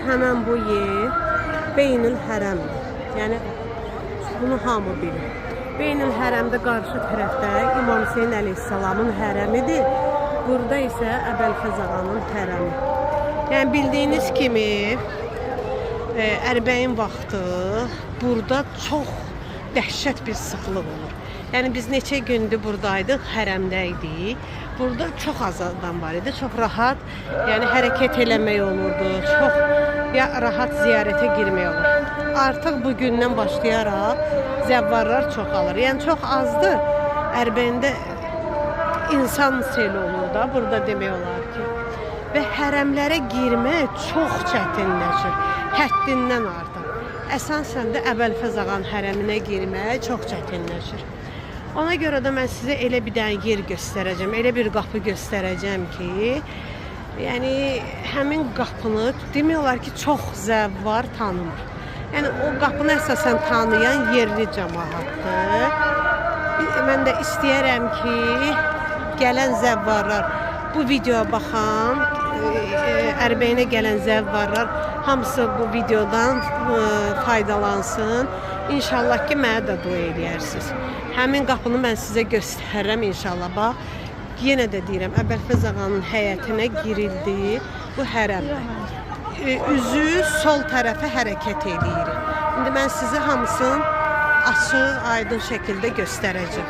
Həmən bu yer Beynül Hərəmdir. Yəni bunu hamı bilir. Beynül Hərəmdə qarşı tərəfdə İmam Hüseyn əleyhissalamın hərəmidir. Burada isə Əbəlfəz ağanın hərəmi. Yəni bildiyiniz kimi Ərbəin vaxtı burada çox dəhşət bir sıxlıq olur. Yəni biz neçə gündür buradaydıq, hərəmdə idik. Burada çox az adam var idi, çox rahat, yəni hərəkət eləmək olurdu, çox ya rahat ziyarətə girmək olur. Artıq bu gündən başlayaraq zəvvarlar çoxalır. Yəni çox azdır. Ərbəyində insan seli olur da burada demək olar ki. Və hərəmlərə girmək çox çətinləşir. Həddindən artıq. Əsasən də Əbəlfəz ağanın hərəminə girmək çox çətinləşir. Ona görə də mən sizə elə bir dənə yer göstərəcəm, elə bir qapı göstərəcəm ki, yəni həmin qapını demək olar ki, çox zəvvar tanımır. Yəni o qapını əsasən tanıyan yerli cəmaatdır. Mən də istəyərəm ki, gələn zəvvarlar, bu videoya baxan, Ərbəyinə gələn zəvvarlar hamısı bu videodan faydalansın. İnşallah ki, mənə də dua eləyərsiniz. Həmin qapını mən sizə göstərirəm inşallah. Bax, yenə də deyirəm, Əbəlfəz ağanın həyətinə girildi bu hərəmdə. Üzü sol tərəfə hərəkət eləyir. İndi mən sizə hamısını açıq, aydın şəkildə göstərəcəm.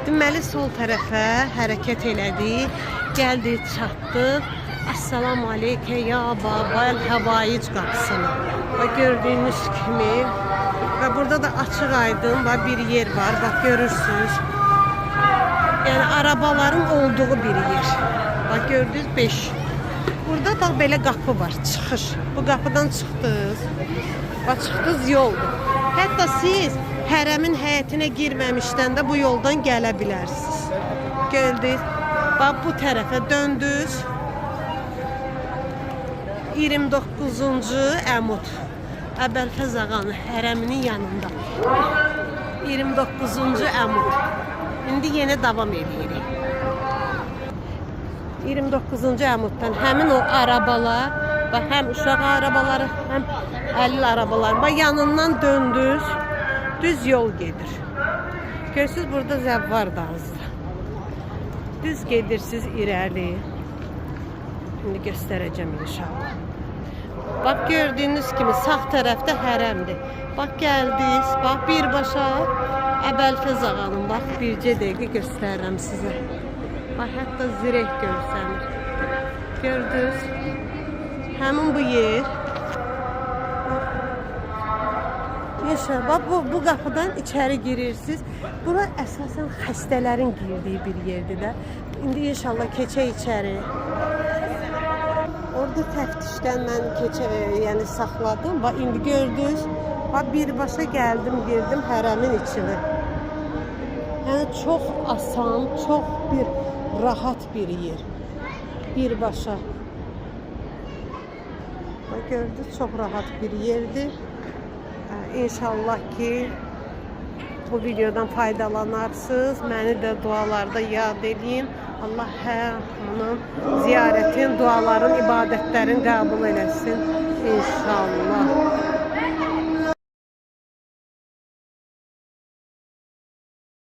Deməli sol tərəfə hərəkət elədik. Gəldik, çatdıq. Assalamu aleykə ya babal həvaic qapısına. Bax gördüyünüz kimi və burada da açıq aydın bax bir yer var. Bax görürsüz. Yəni arabaların olduğu bir yer. Bax gördünüz 5. Burada da belə qapı var, çıxış. Bu qapıdan çıxdınız. Bax çıxdınız yoldur. Hətta siz hərəmin həyətinə girməmişdən də bu yoldan gələ bilərsiniz. Gəldiniz. Bax bu tərəfə döndünüz. 29-cu Əmud. Əbəlfəz ağanın hərəminin yanında. 29-cu Əmud. İndi yenə davam edirik. 29-cu Əmuddan həmin o arabalar, bax həm uşaq arabaları, həm əlil arabalar. Bax yanından döndünüz, düz yol gedir. Görürsüz burada zəvvar da azdır. Düz gedirsiniz irəli. İndi göstərəcəm inşallah. Bax gördüyünüz kimi sağ tərəfdə hərəmdir. Bax gəldiniz, bax birbaşa Əbəlfəz ağanın, bax bircə dəqiqə göstərirəm sizə. Bax hətta zireh görsənir. Gördünüz? Həmin bu yer. Bax. İnşallah bax bu qapıdan içəri girirsiniz. Bura əsasən xəstələrin girdiyi bir yerdir də. İndi inşallah keçək içəri. Orada təftişdən mən keçə, yəni saxladım. Bax indi gördünüz. Bax birbaşa gəldim, girdim hərəmin içinə. Yəni çox asan, çox bir rahat bir yer. Birbaşa. Bax gördünüz, çox rahat bir yerdir. İnşallah ki bu videodan faydalanarsınız. Məni də dualarda yad eləyin. Allah hər hamının ziyarətin, duaların, ibadətlərin qəbul eləsin. İnşallah.